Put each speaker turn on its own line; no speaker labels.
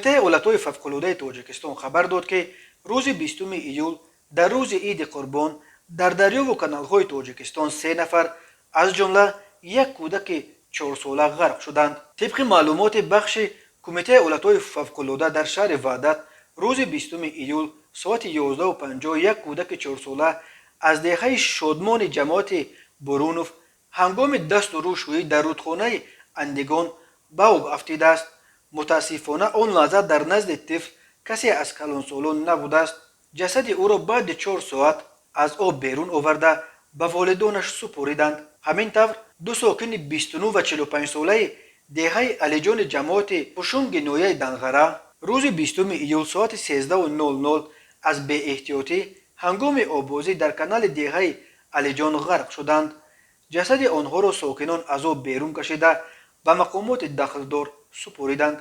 Кумитаи ҳолатҳои фавқулодаи Тоҷикистон хабар дод, ки рӯзи 20 июл, дар рӯзи Иди Қурбон, дар дарёву каналҳои Тоҷикистон се нафар, аз ҷумла як кӯдаки 4-сола ғарқ шуданд. Тибқи маълумоти бахши Кумитаи ҳолатҳои фавқулода, дар шаҳри Ваҳдат рӯзи 20 июл соати 11:50 як кӯдаки 4-сола аз деҳаи Шодмони ҷамоати Бурунов ҳангоми дасту рӯшӯӣ дар рудхонаи Андигон ба об афтидааст. Мутаассифона, он лаҳза дар назди тифл касе аз калонсолон набудааст. Ҷасади ӯро баъди 4 соат аз об берун оварда, ба волидонаш супориданд. Ҳамин тавр, ду сокини 29 ва 45-солаи деҳаи Алиҷони ҷамоати Пушунги ноҳияи Данғара рӯзи 20 июл соати 13:00 аз беэҳтиётӣ ҳангоми оббозӣ дар канали деҳаи Алиҷон ғарқ шуданд. Ҷасади онҳоро сокинон аз об берун кашида, ба мақомоти дахлдор супориданд.